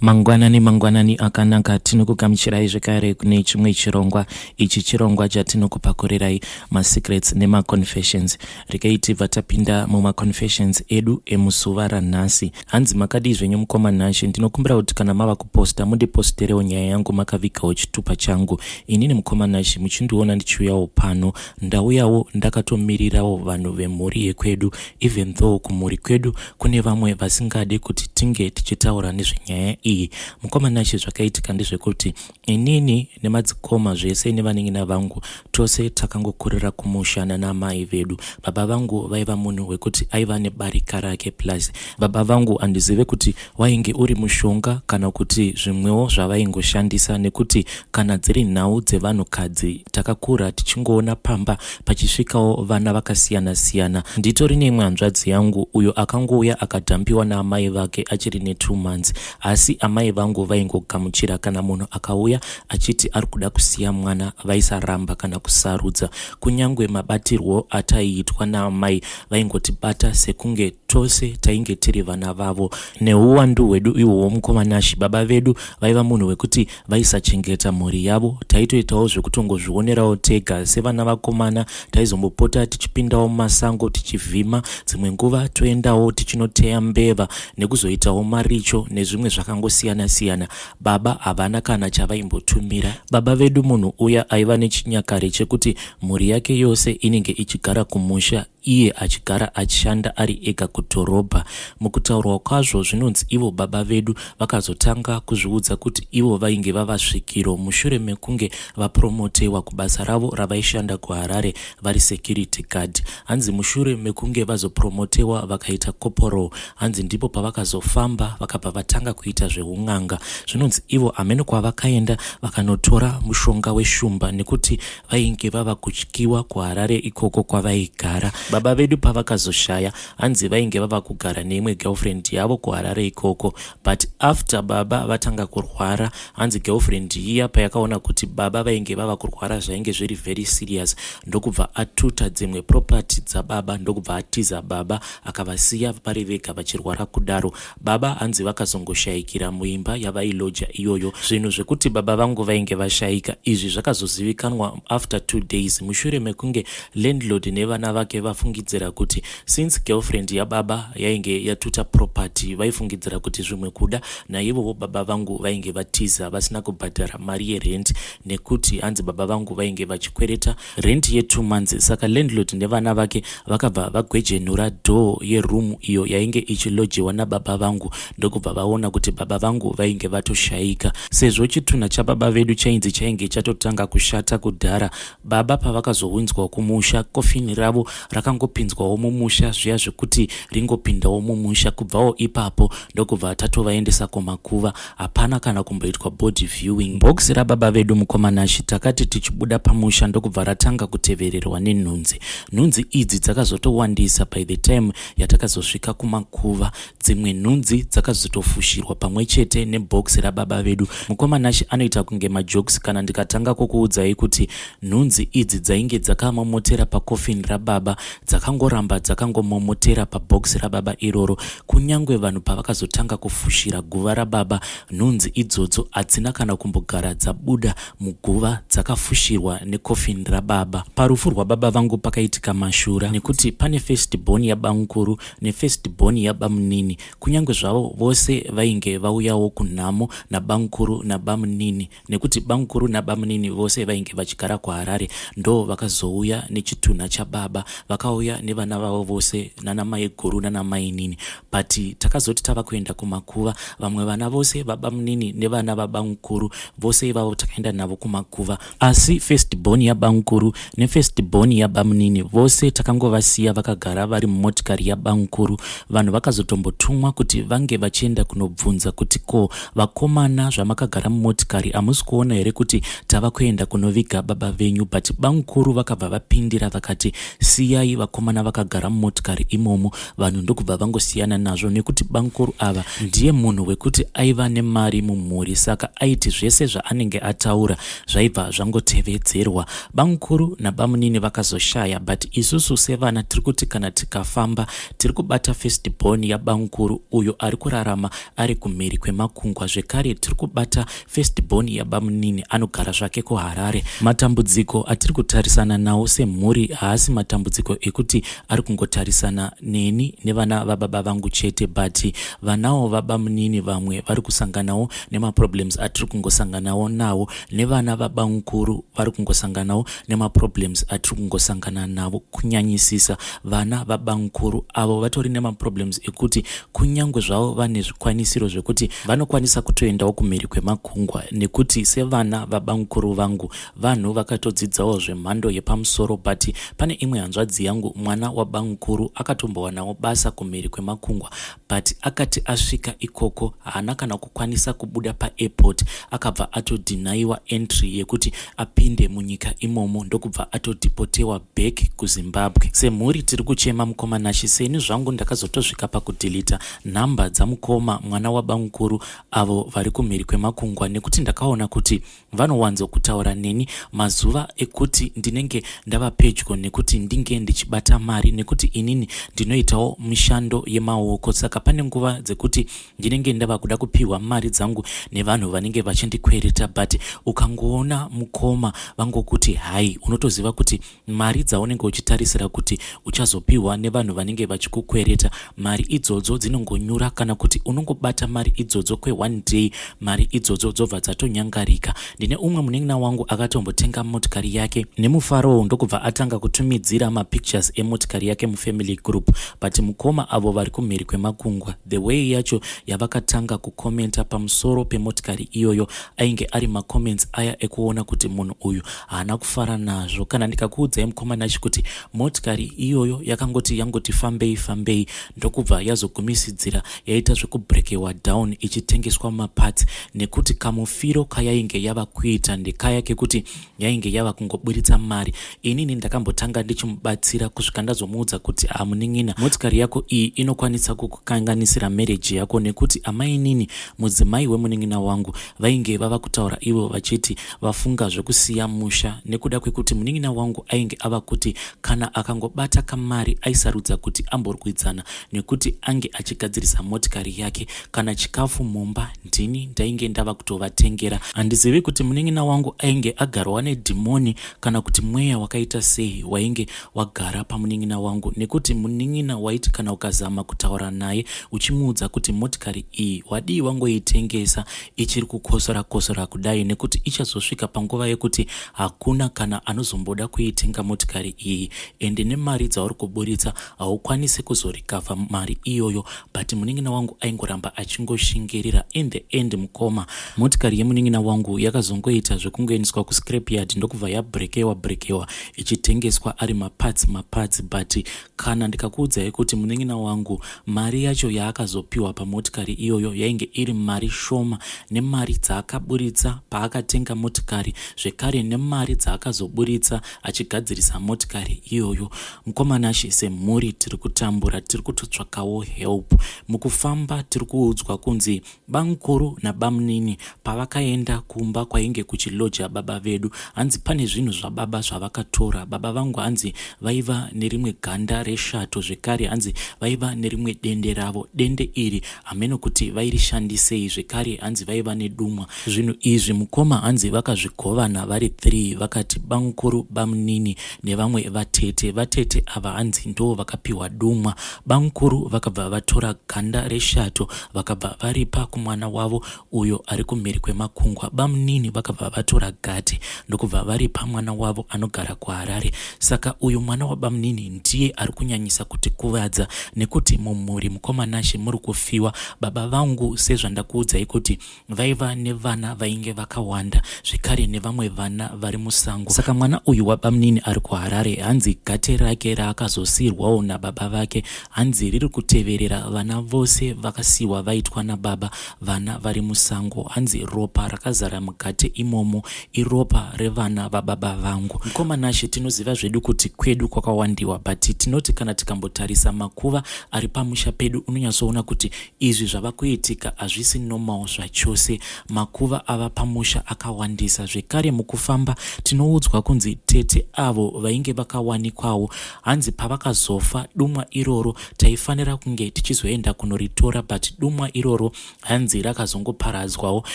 Mangwanani mangwanani akanaka, tinokugamuchirai zvekare kune chimwe chirongwa. Ichi chirongwa chatinokupakurirai masecrets nemaconfessions. Regai tibva tapinda mumaconfessions edu emuzuva ranhasi. Hanzi makadii zvenyu mukoma Nashe, ndinokumbira kuti kana mava kuposta mundiposterewo nyaya yangu makavigawo chitupa changu. Inini mukoma Nashe muchindiona ndichiuyawo pano, ndauyawo ndakatomirirawo vanhu vemhuri yekwedu even though kumhuri kwedu kune vamwe vasingade kuti tinge tichitaura nezvenyaya iyi. Mukoma Nashe, zvakaitika ndezvekuti inini nemadzikoma zvese nevanin'ina vangu tose takangokurira kumusha nana mai vedu. Baba vangu vaiva munhu wekuti aiva nebarika rake, plus baba vangu handizive kuti wainge uri mushonga kana kuti zvimwewo zvavaingoshandisa, nekuti kana dziri nhau dzevanhukadzi takakura tichingoona pamba pachisvikawo vana vakasiyana-siyana. Nditori neimwe hanzvadzi yangu uyo akangouya akadhampiwa naamai vake achiri ne2 months, asi amai vangu vaingogamuchira kana munhu akauya achiti ari kuda kusiya mwana, vaisaramba kana kusarudza. Kunyange mabatirwo ataiitwa naamai, vaingotibata sekunge tose tainge tiri vana vavo. Neuwandu hwedu ihwohwo, mukoma Nashe, baba vedu vaiva munhu wekuti vaisachengeta mhuri yavo. Taitoitawo zvekutongozvionerawo tega sevana vakomana. Taizombopota tichipindawo mumasango tichivhima, dzimwe nguva toendawo tichinoteya mbeva nekuzoitawo maricho nezvimwe zvakangosiyana-siyana. Baba havana kana chavaimbotumira. Baba vedu munhu uya aiva nechinyakare chekuti mhuri yake yose inenge ichigara kumusha, iye achigara achishanda ari ega kudhorobha. Mukutaurwa kwazvo, zvinonzi ivo baba vedu vakazotanga kuzviudza kuti ivo vainge vava svikiro mushure mekunge vapromotewa kubasa ravo ravaishanda kuHarare vari security guard. Hanzi mushure mekunge vazopromotewa vakaita corporal, hanzi ndipo pavakazofamba vakabva vatanga kuita zveun'anga. Zvinonzi ivo hameno kwavakaenda vakanotora mushonga weshumba, nekuti vainge vava kutyiwa kuHarare ikoko kwavaigara. Baba vedu pavakazoshaya, hanzi vainge vava kugara neimwe girlfriend yavo kuHarare ikoko. But after baba vatanga kurwara, hanzi girlfriend iya payakaona kuti baba vainge vava kurwara zvainge zviri very serious, ndokubva atuta dzimwe property dzababa, ndokubva atiza baba akavasiya vari vega vachirwara kudaro. Baba hanzi vakazongoshayikira muimba yavailoja iyoyo. Zvinhu zvekuti baba vangu vainge vashayika izvi zvakazozivikanwa after 2 days, mushure mekunge landlord nevana vake vafungidzira kuti since girlfriend yababa yainge yatuta property, vaifungidzira kuti zvimwe kuda naivowo baba vangu vainge vatiza vasina kubhadhara mari yerent, nekuti hanzi baba vangu vainge vachikwereta rent ye2 months. Saka landlord nevana vake vakabva vagwejenura door yeroom iyo yainge ichilojiwa nababa vangu, ndokubva vaona kuti baba vangu vainge vatoshayika. Sezvo chitunha chababa vedu chainzi chainge chatotanga kushata kudhara, baba pavakazounzwa kumusha, kofini ravo rakangopinzwawo mumusha zviya zvekuti ringopindawo mumusha. Kubvawo ipapo ndokubva tatovaendesa kumakuva, hapana kana kumboitwa body viewing. Bhokisi rababa vedu, mukoma Nashe, takati tichibuda pamusha ndokubva ratanga kutevererwa nenhunzi. Nhunzi idzi dzakazotowandisa. By the time yatakazosvika kumakuva, dzimwe nhunzi dzakazotofushirwa pamwe chete nebhokisi rababa vedu. Mukoma Nashe, anoita kunge majokes kana ndikatanga kukuudzai kuti nhunzi idzi dzainge dzakamomotera pakofini rababa, dzakangoramba dzakangomomotera pabhokisi rababa iroro. Kunyange vanhu pavakazotanga kufushira guva rababa, nhunzi idzodzo hadzina kana kumbogara dzabuda muguva, dzakafushirwa nekofini rababa. Parufu rwababa vangu pakaitika mashura, nekuti pane first born yabamukuru nefirst born yabamunini. Kunyange zvavo vose vainge vauyawo kunhamo nabamukuru nabamunini, nekuti bamukuru nabamunini vose vainge vachigara kuHarare, ndo vakazouya nechitunha chababa, vakauya nevana vavo vose nanamai guru nanamainini. But takazoti tava kuenda kumakuva, vamwe vana vose vabamunini nevana vabamukuru vose ivavo takaenda navo kumakuva, asi first born yabamukuru nefirst born yabamunini vose takangovasiya vakagara vari mumotikari yabamukuru. Vanhu vakazotombotumwa kuti vange vachienda kunobvunza kuti, "Ko vakomana, zvamakagara mumotikari, hamusi kuona here kuti tava kuenda kunoviga baba venyu?" But bamukuru vakabva vapindira vakati, "Siyai vakomana vakagara mumotikari imomo." Vanhu ndokubva vangosiyana nazvo nekuti bamukuru ava ndiye munhu wekuti aiva nemari mumhuri, saka aiti zvese zvaanenge ataura zvaibva zvangotevedzerwa. Bamukuru nabamunini vakazoshaya, but isusu sevana tiri kuti kana tikafamba tiri kubata first born yabamukuru uyo ari kurarama ari kumhiri kwemakungwa, zvekare tiri kubata first born yabamunini anogara zvake kuHarare. Matambudziko atiri kutarisana nawo semhuri haasi matambudziko ekuti ari kungotarisana neni nevana vababa vangu chete, but vanawo vabamunini vamwe vari kusanganawo nemaproblems atiri kungosanganawo nawo, nevana vabamukuru vari kungosanganawo nemaproblems atiri kungosangana navo, kunyanyisisa vana vabamukuru avo vatori nemaproblems ekuti kunyange zvavo vane zvikwanisiro zvekuti vanokwanisa kutoendawo kumhiri kwemakungwa, nekuti sevana vabamukuru vangu vanhu vakatodzidzawo zvemhando yepamusoro. But pane imwe hanzvadzi yangu, mwana wabamukuru, akatombowanawo basa kumhiri kwemakungwa, but akati asvika ikoko haana kana kukwanisa kubuda paairport, akabva atodhinaiwa entry yekuti apinde munyika imomo, ndokubva atodhipotewa back kuZimbabwe. Semhuri tiri kuchema, mukoma Nashi. Seni zvangu ndakazotosvika pakudhilita nhamba dzamukoma mwana wabamukuru avo vari kumhiri kwemakungwa, nekuti ndakaona kuti vanowanzokutaura neni mazuva ekuti ndinenge ndava pedyo nekuti ndinge ndichibata mari, nekuti inini ndinoitawo mishando yemaoko. Saka pane nguva dzekuti ndinenge ndava kuda kupiwa mari dzangu nevanhu vanenge vachindikwereta, but ukangoona mukoma vangokuti hai, unotoziva kuti mari dzaunenge uchitarisira kuti uchazopiwa nevanhu vanenge vachikukwereta, mari idzodzo dzinongonyura, kana kuti unongobata mari idzodzo kwe1 day, mari idzodzo dzobva dzatonyangarika. Ndine umwe munin'ina wangu akatombotenga motikari yake nemufarowo, ndokubva atanga kutumidzira mapictures emotikari yake mufamily group, but mukoma avo vari kumhiri kwemakungwa, the way yacho yavakatanga kukomenta pamusoro pemotikari iyoyo ainge ari macomments aya ekuona kuti munhu uyu haana kufara nazvo. Kana ndikakuudzai, mukoma Nashi, kuti motikari iyoyo yakangoti yangoti fambei fambei, ndokubva yazogumisidzira yaita zvekubrekewa down ichitengeswa maparts, nekuti kamufiro kayainge yava kuita ndekaya kekuti yainge yava kungoburitsa mari. Inini ndakambotanga ndichimubatsira kusvika ndazomuudza kuti, "Amunin'ina, motikari yako iyi inokwanisa kukukanganisira marriage yako," nekuti amainini, mudzimai wemunin'ina wangu, vainge vava kutaura ivo vachiti vafunga zvekusiya musha, nekuda kwekuti munin'ina wangu ainge ava kuti kana akangobata kamari aisarudza kuti amborwidzana nekuti ange achigadzirisa motikari yake. Kana chikafu mumba ndini ndainge ndava kutovatengera. Handizivi kuti munin'ina wangu ainge agarwa nedhimoni kana kuti mweya wakaita sei wainge wagara pamunin'ina wangu, nekuti munin'ina waiti kana ukazama kutaura naye uchimuudza kuti motikari iyi wadii wangoitengesa ichiri kukosora kosora kudai, nekuti ichazosvika panguva yekuti hakuna kana anozomboda kuitenga motikari iyi, ende nemari dzauri kuburitsa haukwanisi kuzorikavha mari iyoyo, but munin'ina wangu aingoramba achingoshingirira. In the end, mukoma, motikari yemunin'ina wangu yakazongoita zvekungoendeswa kuscrapyard, ndokubva yabrekewa brekewa ichitengeswa ari maparts maparts. But kana ndikakuudzai kuti munin'ina wangu mari yacho yaakazopiwa pamotikari iyoyo yainge iri mari shoma nemari dzaakaburitsa paakatenga motikari, zvekare nemari dzaakazoburitsa achigadzirisa motikari iyoyo. Mukoma Nashi, semhuri tiri kutambura, tiri kutotsvakawo help. Mukufamba tiri kuudzwa kunzi bamukuru nabamunini pavakaenda kumba kwainge kuchiloja baba vedu, hanzi pane zvinhu zvababa zvavakatora. Baba vangu hanzi vaiva nerimwe ganda reshato, zvekare hanzi vaiva nerimwe dende ravo. Dende iri hameno kuti vairishandisei. Zvekare hanzi vaiva nedumwa. Zvinhu izvi, mukoma, hanzi vakazvigovana vari 3, vakati bamukuru, bamunini nevamwe vatete. Vatete ava hanzi ndo vakapiwa dumwa. Bamukuru vakabva vatora ganda reshato, vakabva varipa kumwana wavo uyo ari kumhiri kwemakungwa. Bamunini vakabva vatora gate, ndokubva varipa mwana wavo anogara kuHarare. Saka uyu mwana wabamunini ndiye ari kunyanyisa kuti kuvadza, nekuti mumhuri, mukoma Nashe, muri kufiwa. Baba vangu, sezvandakuudzai kuti vaiva nevana vainge vakawanda, zvekare nevamwe vana vari musango, saka mwana uyu wabamunini ari kuHarare, hanzi gate rake raakazosiyirwawo nababa vake, hanzi riri kuteverera vana vose vakasiyiwa vaitwa nababa, vana vari musango. Hanzi ropa rakazara mugate imomo iropa revana vababa vangu. Mukoma Nashe, tinoziva zvedu kuti kwedu kwakawandiwa, but tinoti kana tikambotarisa Ukatarisa makuva ari pamusha pedu unonyatsoona kuti izvi zvava kuitika hazvisi normal zvachose. Makuva ava pamusha akawandisa zvekare. Mukufamba tinoudzwa kunzi tete avo vainge vakawanikwawo hanzi pavakazofa dumwa iroro taifanira kunge tichizoenda kunoritora, but dumwa iroro hanzi rakazongoparadzwawo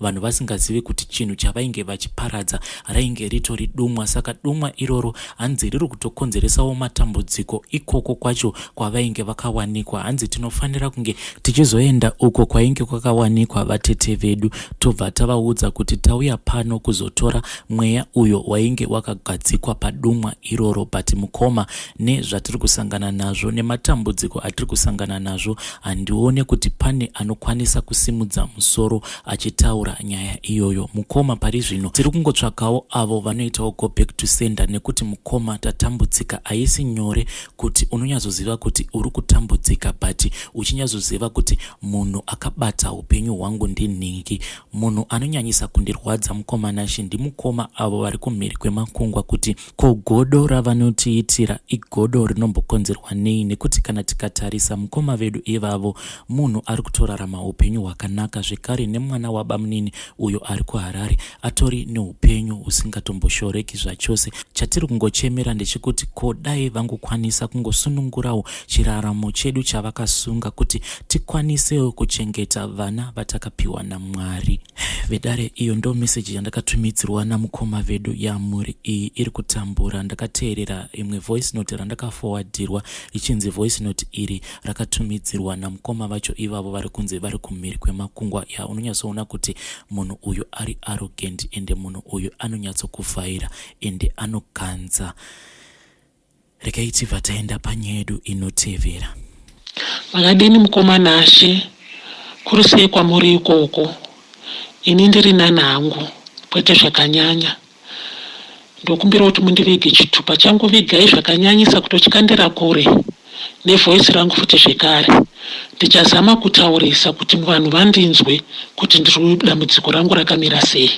vanhu vasingazivi kuti chinhu chavainge vachiparadza rainge ritori dumwa. Saka dumwa iroro hanzi riri kutokonzeresawo matambudziko ikoko kwacho kwavainge vakawanikwa. Hanzi tinofanira kunge tichizoenda uko kwainge kwakawanikwa vatete vedu, tobva tavaudza kuti tauya pano kuzotora mweya uyo wainge wakagadzikwa padumwa iroro, but mukoma, nezvatiri kusangana nazvo nematambudziko atiri kusangana nazvo, handione kuti pane anokwanisa kusimudza musoro achitaura nyaya iyoyo. Mukoma, pari zvino tiri kungotsvakawo avo vanoitawo go back to sender, nekuti mukoma, tatambudzika. Haisi nyore kuti unonyatsoziva kuti uri kutambudzika, but uchinyatsoziva kuti munhu akabata upenyu hwangu ndinhingi. Munhu anonyanyisa kundirwadza, mukoma Nashe, ndimukoma avo vari kumhiri kwemakungwa, kuti ko godo ravanotiitira igodo rinombokonzerwa nei? Nekuti kana tikatarisa mukoma vedu ivavo, munhu ari kutorarama upenyu hwakanaka zvekare, nemwana wabamunini uyo ari kuHarare atori neupenyu husingatomboshoreki zvachose. Chatiri kungochemera ndechekuti ko dai vangokwanisa kungosunungurawo chiraramo chedu chavakasunga, kuti tikwanisewo kuchengeta vana vatakapiwa naMwari. Vedare, iyo ndo meseji yandakatumidzirwa namukoma vedu yamhuri iyi iri kutambura. Ndakateerera imwe voice note randakafowadhirwa, ichinzi voice note iri rakatumidzirwa namukoma vacho ivavo vari kunzi vari kumhiri kwemakungwa. Ya, unonyatsoona kuti munhu uyu ari arrogant, ende munhu uyu anonyatsokuvhaira, ende anoganza. Regai tibva taenda panyaya yedu inotevera. Makadini mukoma Nashe, kuri sei kwamuri ikoko? Ini ndiri nani hangu, kwete zvakanyanya. Ndokumbira kuti mundivige chitupa changu, vigai zvakanyanyisa kutochikandira kure nevoice rangu futi zvekare. Ndichazama kutaurisa kuti vanhu vandinzwe kuti ndiri dambudziko rangu rakamira sei.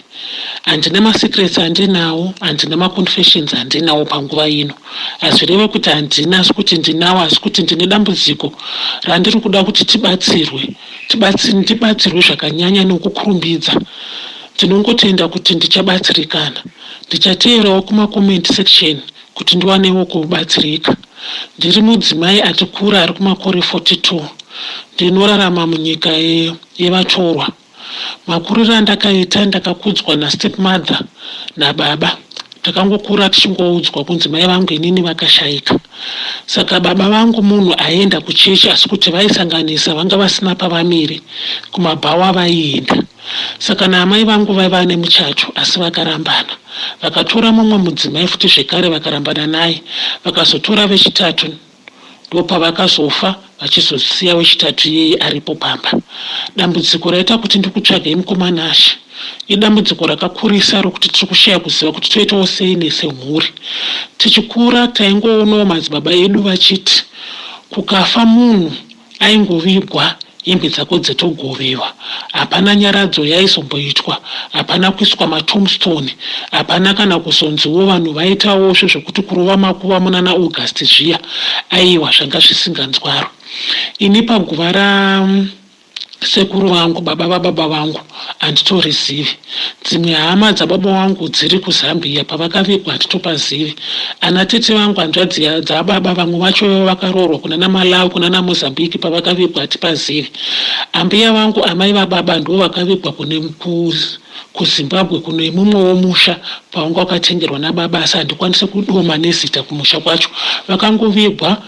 Handina masecrets andinawo, handina maconfessions andinawo panguva ino. Hazvireve kuti handina, asi kuti ndinawo, asi kuti ndine dambudziko randiri kuda kuti tibatsirwe, ndibatsirwe zvakanyanya nekukurumbidza. Ndinongotenda kuti ndichabatsirikana. Ndichateerawo kumacomment section kuti ndiwanewo kubatsirika. Ndiri mudzimai ati kura ari kumakore 42. Ndinorarama munyika yevatorwa. Makuriro andakaita, ndakakudzwa nastepmother nababa. Takangokura tichingoudzwa kunzi mai vangu inini vakashaika. Saka baba vangu munhu aienda kuchechi, asi kuti vaisanganisa, vanga vasina pavamire, kumabhawa vaienda. Saka naamai vangu vaiva nemuchato, asi vakarambana. Vakatora mumwe mudzimai futi zvekare, vakarambana naye. Vakazotora vechitatu, ndopavakazofa vachizosiya wechitatu iyeye aripo pamba. Dambudziko raita kuti ndikutsvagei, mukoma Nashe, idambudziko rakakurisa rokuti tiri kushaya kuziva kuti toitawo sei nesemhuri. Tichikura taingoonawo madzibaba edu vachiti kukafa munhu aingovigwa, hembe dzako dzetogovewa. Hapana nyaradzo yaizomboitwa, hapana kuiswa matombstone, hapana kana kuzonziwo vanhu vaitawozve zvekuti kurova makuva munana August zviya. Aiwa, zvanga zvisinganzwaro. Ini paguva ra sekuru vangu, baba vababa vangu, handitorizivi. Dzimwe hama dzababa vangu dziri kuZambia, pavakavigwa hatitopazivi. Ana tete vangu, hanzvadzi dzababa, vamwe vacho vakaroorwa kunana Malawi, kunana Mozambique, pavakavigwa hatipazivi. Ambuya vangu, amai vababa, ndivo vakavigwa kune kuZimbabwe kune mumwewo musha pawanga wakatengerwa nababa, asi handikwanisi kudoma nezita kumusha kwacho. Vakangovigwa,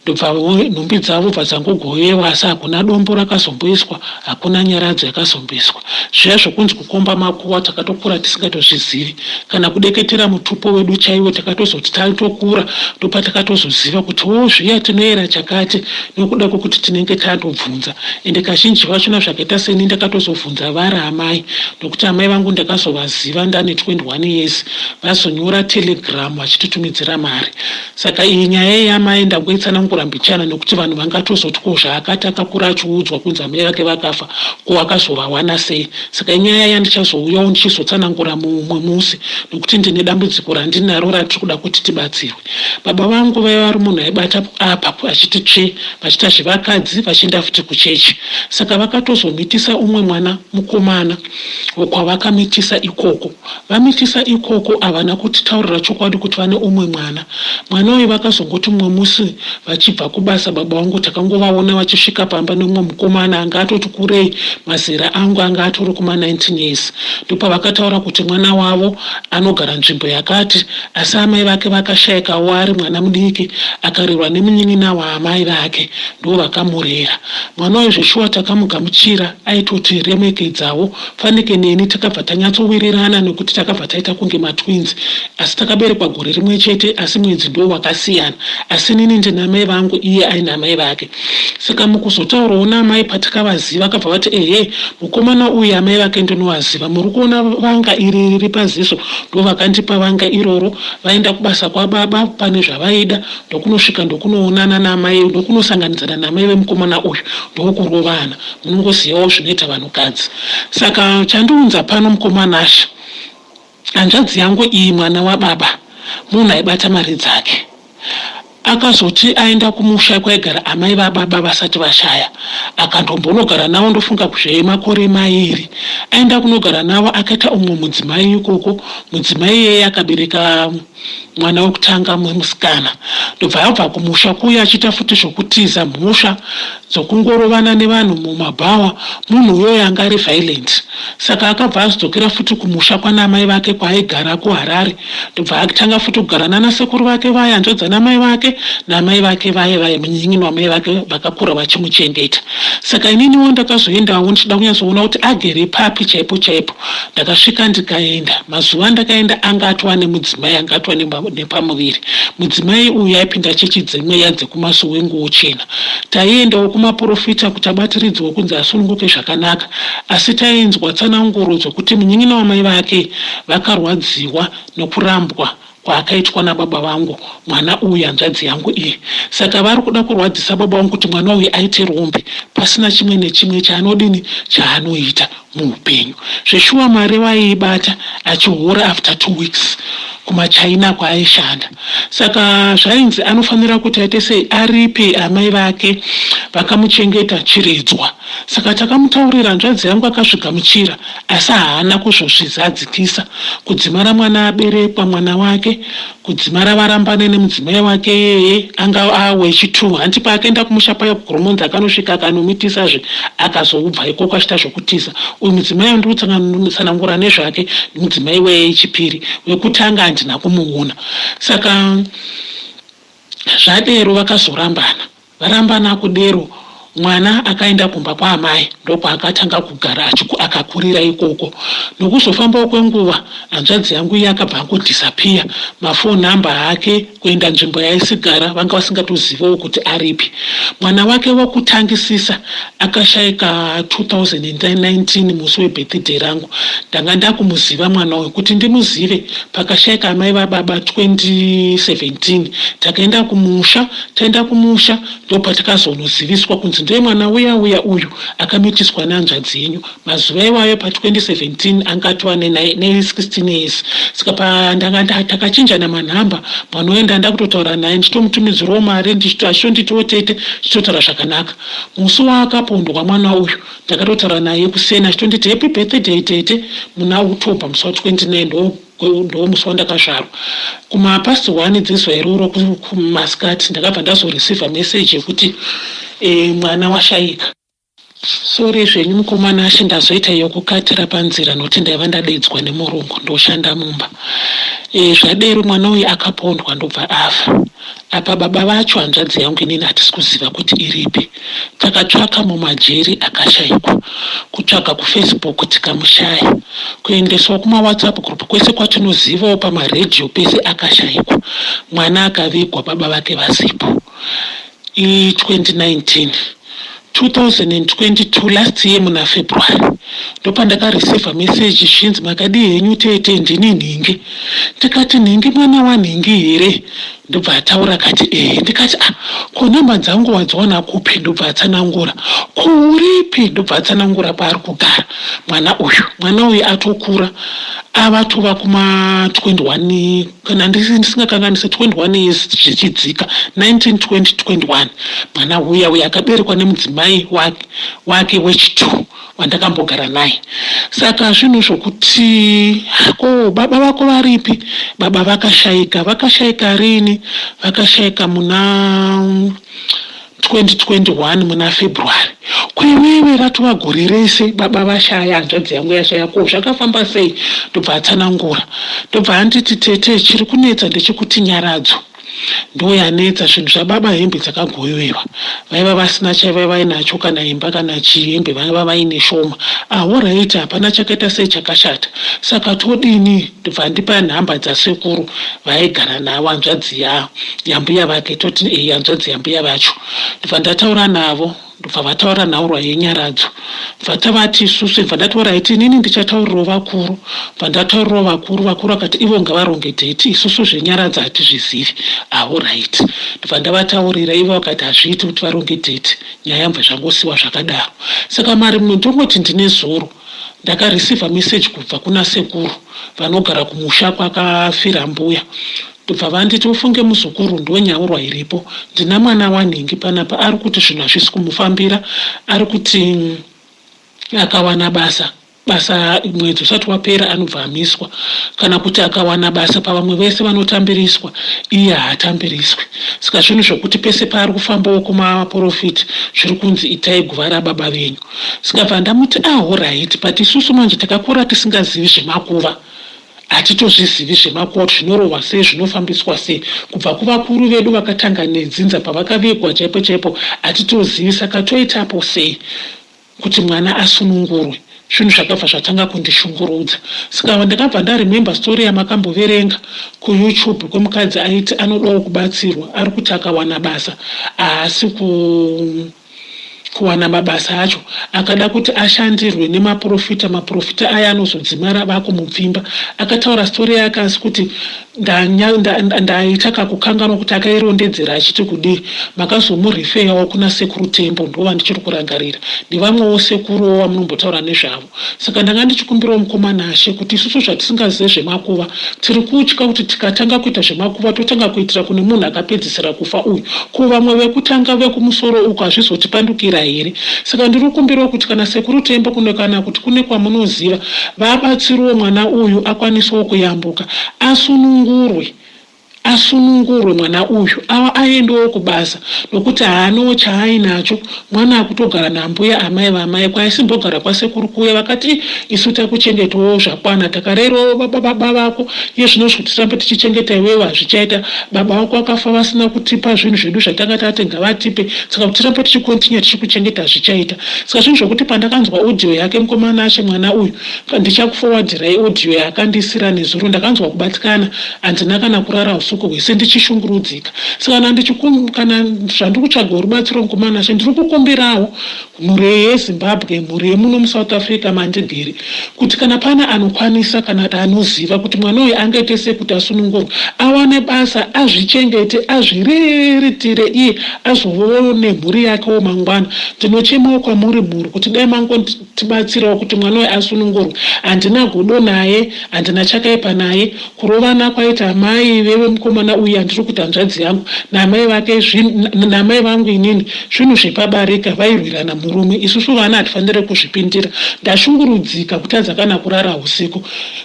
ndobva nhumbi dzavo bva dzangogovewa, asi hakuna dombo rakazomboiswa, hakuna nyaradzo yakazomboiswa. Zviya zvokunzi kukomba makuva takatokura tisingatozvizivi, kana kudeketera mutupo wedu chaiwo takatozoti tatokura ndopatakatozoziva kuti wo zviya tinoyera chakati, nokuda kwekuti tinenge tatobvunza. Ende kazhinji vachona zvakaita seni ndakatozobvunza vari amai, nokuti amai vangu ndakazovaziva ndane 21 years, vazonyora telegram vachititumidzira mari. Saka iyi nyaya yamai ndangoitsanangura. ndichatsanangura mbichana nekuti vanhu vangatozoti ko zvaakati akakura achiudzwa kunzi amai vake vakafa ko akazovawana sei. Saka inyaya yandichazouyawo ndichizotsanangura mumwe musi nekuti ndine dambudziko randinaro ratiri kuda kuti tibatsirwe. Baba vangu vaiva vari munhu aibata apa achiti tsve vachiita zvevakadzi vachienda futi kuchechi. Saka vakatozomitisa umwe mwana mukomana kwavakamitisa ikoko. Vamitisa ikoko havana kutitaurira chokwadi kuti vane umwe mwana. Mwana uyu vakazongoti mumwe musi vachibva kubasa baba vangu takangovaona vachisvika pamba nemumwe mukomana anga atoti kurei mazera angu anga atori kuma 19 years. Ndopavakataura kuti mwana wavo anogara nzvimbo yakati asi amai vake vakashaikawo ari mwana mudiki akarerwa nemunin'ina waamai vake ndovakamurera. Mwana uyu zveshuwa takamugamuchira aitotiremekedzawo Fanike neni takabva tanyatsowirirana nekuti takabva taita kunge matwins asi takaberekwa gore rimwe chete asi mwedzi ndo wakasiyana asi nini ndina mai vangu iye aina amai vake. Saka mukuzotaurawo naamai patakavaziva vakabva vati ehe mukomana uyu amai vake ndinovaziva muri kuona vanga iri riri paziso ndovakandipa vanga iroro vaenda kubasa kwababa pane zvavaida ndokunosvika ndokunoonana naamai ndokunosanganidzana naamai vemukomana uyu ndokurovana Munongozivawo zvinoita vanhukadzi. Saka chandiunza pano mukoma Nashe, hanzvadzi yangu iyi mwana wababa munhu aibata mari dzake. Akazoti aenda kumusha kwaigara amai vababa vasati vashaya akandombonogara navo ndofunga zvemakore mairi. Aenda kunogara navo akaita umwe mudzimai ikoko, mudzimai iyeye akabereka mwana wekutanga musikana ndobva abva kumusha kuya achiita futi zvokutiza mhosva dzokungorovana nevanhu mumabhawa munhu uyoyo anga ari violent saka akabva azodzokera futi kumusha kwana amai vake kwaaigara kuharare ndobva atanga futi kugara nana sekuru vake vaya hanzvadzi dzana mai vake naamai vake vaye vaye munyin'ina wamai vake vakakura vachimuchengeta saka ininiwo ndakazoendawo ndichida kunyatsoona kuti agere papi chaipo chaipo Ndakasvika ndikaenda. Mazuva andakaenda anga atova nemudzimai anga atova nepamuviri. Mudzimai uyu aipinda chechi dzemweya dzekumasowe nguwo chena. Taiendawo kumaporofita kuti abatiridzwe kunzi asununguke zvakanaka. Asi tainzwa tsananguro dzekuti munin'ina wamai vake vakarwadziwa nekurambwa kwaakaitwa nababa vangu mwana uyu hanzvadzi yangu iyi saka vari kuda kurwadzisa baba vangu kuti mwana uyu aite rombe pasina chimwe nechimwe chaanodini chaanoita muupenyu zveshuwa mari vaiibata achihora after 2 weeks kumachina kwaaishanda. Saka zvainzi anofanira kuti aite sei aripe amai vake vakamuchengeta chiredzwa. Saka takamutaurira hanzvadzi yangu akazvigamuchira asi haana kuzozvizadzikisa kudzimara mwana aberekwa mwana wake kudzimara varambane nemudzimai wake iyeye anga awechi2 hanti paakaenda kumusha paya kuGoromonzi akanosvika akanomitisazve akazobva ikoko achiita zvokutiza. Uyu mudzimai wandiri kutsanangura nezvake mudzimai wechipiri wekutanga handina kumuona. Saka zvadero vakazorambana. Varambana kudero mwana akaenda kumba kwaamai ndokwaakatanga kugara akakurira ikoko. Nokuzofambawo kwenguva hanzvadzi yangu iya akabva angodisappear maphone number ake kuenda nzvimbo yaaisigara vanga vasingatozivewo kuti aripi. Mwana wake wekutangisisa akashaika 2019 musi webirthday rangu. Ndanga ndakumuziva mwana uyu kuti ndimuzive pakashaika amai vababa 2017 takaenda kumusha taenda kumusha ndopatakazonoziviswa kunzi ndiye mwana uya uya uyu akamitiswa nehanzvadzi yenyu mazuva iwayo pa2017 anga atova ne16 years. Saka pandanga takachinjana manhamba mwana uye ndanda kutotaura naye ndichitomutumidzirawo mari achitonditiwo tete tichitotaura zvakanaka. Musi waakapondwa mwana uyu ndakatotaura naye kuseni achitonditi happy birthday tete muna October musi wa29 ndo musi wandakazvarwa. Kumapast 1 dzezuva iroro kumasikati ndakabva ndazoreceiva message yekuti mwana washaika. Sorry zvenyu mukoma Nashe ndazoita yokukatira panzira nokuti ndaiva ndadedzwa nemurungu ndoshanda mumba. Zvadero mwana uyu akapondwa ndobva afa. Apa baba vacho hanzvadzi yangu inini hatisi kuziva kuti iripi. Takatsvaka mumajeri akashaikwa. Kutsvaga kuFacebook tikamushaya. Kuendeswa kumaWhatsApp group kwese kwatinozivawo pamaredhiyo pese akashaikwa. Mwana akavigwa baba vake vasipo. I2019. 2022 last year muna February ndopandakareceiva message zvichinzi makadii henyu tete ndini nhingi ndikati nhingi mwana wanhingi here ndobva ataura akati ehe ndikati ah ko nhamba dzangu wadziwana kupi ndobva atsanangura ko uripi ndobva atsanangura paari kugara mwana uyu mwana uyu atokura avatova kuma 21 kana ndisingakanganise 21 years zvichidzika 19 20 21 mwana uya uya akaberekwa nemudzimai wake, wake wechi2 wandakambogara naye saka zvinhu zvokuti ko baba vako varipi baba vakashaika vakashaika rini vakashaika muna 2021 muna February kwewewe ratova gore rese baba vashaya hanzvadzi yangu yashaya ko zvakafamba sei ndobva atsanangura ndobva anditi tete chiri kunetsa ndechekuti nyaradzo ndoyanetsa zvinhu zvababa hembe dzakagoverwa vaiva vasina chaiva vainacho kana imba kana chii hembe vaiva vaine shoma ahoraiti hapana chakaita sei chakashata saka todini ndobva andipa nhamba dzasekuru vaigara navo hanzvadzi yambuya vake toti e hanzvadzi yambuya vacho ndobva ndataura navo ndobva vataura nhaurwa yenyaradzo bva tavati isusu bva ndati oraiti inini ndichataurirawo vakuru bva ndataurirawo vakuru vakuru vakati ivo ngavaronge dheti isusu zvenyaradzo hatizvizivi ahorit ndobva ndavataurira ivo vakati hazviiti kuti varonge dheti nyaya yambva zvangosiwa zvakadaro saka mari mumwe ndongoti ndine zoro ndakareceiva message kubva kuna sekuru vanogara kumusha kwakafira mbuya ndobva vanditi ufunge muzukuru ndonyaurwa iripo ndina mwana wanhingi panapa ari kuti zvinhu hazvisi kumufambira ari kuti akawana basa basa mwedzi usati wapera anobva amiswa kana kuti akawana basa pavamwe vese vanotambiriswa iye haatambiriswi saka zvinhu zvokuti pese paari kufambawo kumaprofiti zviri kunzi itai guva rababa venyu saka bva ndamuti ahorit ah, but isusu manje takakura tisingazivi zvemakuva hatitozvizivi zvemakuva kuti zvinorohwa sei zvinofambiswa sei kubva kuvakuru vedu vakatanga nedzinza pavakavigwa chaipo chaipo hatitozivi saka toitapo sei kuti mwana asunungurwe zvinhu zvakabva zvatanga kundishungurudza saka ndakabva ndaremember story yamakamboverenga kuYouTube kwemukadzi aiti anodawo kubatsirwa ari kuti akawana basa haasi ku kuwana mabasa acho akada kuti ashandirwe nemaprofita maprofita aya anozodzimara vakumupfimba akataura story yake asi kuti ndaita kakukanganwa kuti akairondedzera achiti kudii makazomurifeyawo kuna sekuru Tembo ndova ndichiri kurangarira nevamwewo sekuruwo vamunombotaura nezvavo saka ndanga ndichikumbirawo mukoma Nashe kuti isusu zvatisingazive zvemakuva tiri kutya kuti tikatanga kuita zvemakuva totanga kuitira kune munhu akapedzisira kufa uyu ko vamwe vekutanga vekumusoro uku hazvizotipandukira here saka ndiri kukumbirawo kuti kana sekuru Tembo kune kana kuti kune kwamunoziva vabatsiriwo mwana uyu akwanisewo kuyambuka asunungurwe asunungurwe mwana uyu ava aendewo kubasa nokuti haanawo chaainacho mwana akutogara nambuya amai vamai kwaisimbogara kwasekuru kuya vakati isu takuchengetawo zvakwana takarerawo baba vako iye zvino zvekuti tirambe tichichengeta iwewe hazvichaita baba vako vakafa vasina kutipa zvinhu zvedu zvatanga tati ngavatipe saka kuti tirambe tichikontinya tichikuchengeta hazvichaita saka zvinhu zvokuti pandakanzwa audio yake mukomana ashe mwana uyu ndichakufowadhirai audio yaakandisira nezuro ndakanzwa kubatikana handina kana kurara usiku hwese ndichishungurudzika saka kana zvandiri kutsvagawo rubatsiro mukomana ashe ndiri kukumbirawo mhuri yeZimbabwe mhuri yemuno muSouth Africa mandigere kuti kana pane anokwanisa kana kuti anoziva kuti mwana uyu angaite sei kuti asunungurwe awane basa azvichengete azviriritire iye azovawo nemhuri yakewo mangwana ndinochemawo kwamuri mhuri kuti dai mangotibatsirawo kuti mwana uyu asunungurwe handina godo naye handina chakaipa naye kurovana kwaita amai vevemukomana uyu handiri kuti hanzvadzi yangu naamai vake naamai vangu inini zvinhu zvepabarika vairwirana murume isusu vana hatifaniri kuzvipindira ndashungurudzika kutadza kana kurara usiku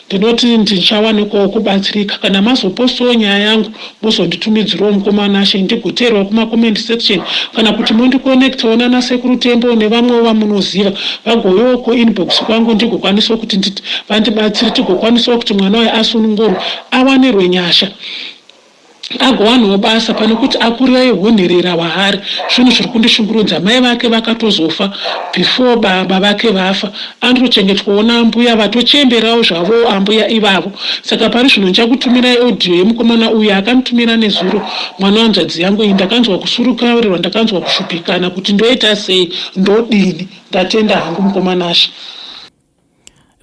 ndinoti ndichawanikwawo kubatsirika kana mazopostawo nyaya yangu mozonditumidzirawo mukomana ashe ndigoteerawo kumacomment section kana kuti mondiconnectawo nana sekuru Tembo nevamwewo vamunoziva vagovewo kuinbox kwangu ndigokwanisawo kuti vandibatsire tigokwanisawo kuti mwana uyu asunungurwe awanirwe nyasha. Agowanawo basa pane kuti akurira ihunherera hwaari. Zvinhu zviri kundishungurudza. Mai vake vakatozofa before baba vake vafa. Anotochengetwawo naambuya vatochemberawo zvavowo ambuya ivavo. Saka pari zvino ndichakutumirai audio yemukomana uyu yakanditumira nezuro mwana wehanzvadzi yangu iyi. Ndakanzwa kusurukarirwa ndakanzwa kushupikana kuti ndoita sei ndodini. Ndatenda hangu mukoma Nashe.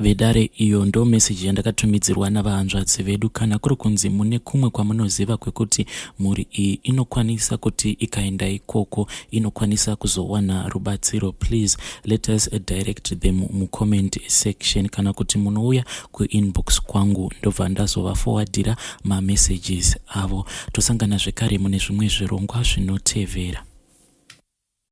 Vedare iyo ndo message yandakatumidzirwa navahanzvadzi vedu kana kuri kunzi mune kumwe kwamunoziva kwekuti mhuri iyi inokwanisa kuti ikaenda ikoko inokwanisa kuzowana rubatsiro please let us direct them mucomment section kana kuti munouya kuinbox kwangu ndobva ndazovafowadhira mamessages avo tosangana zvekare mune zvimwe zvirongwa zvinotevera.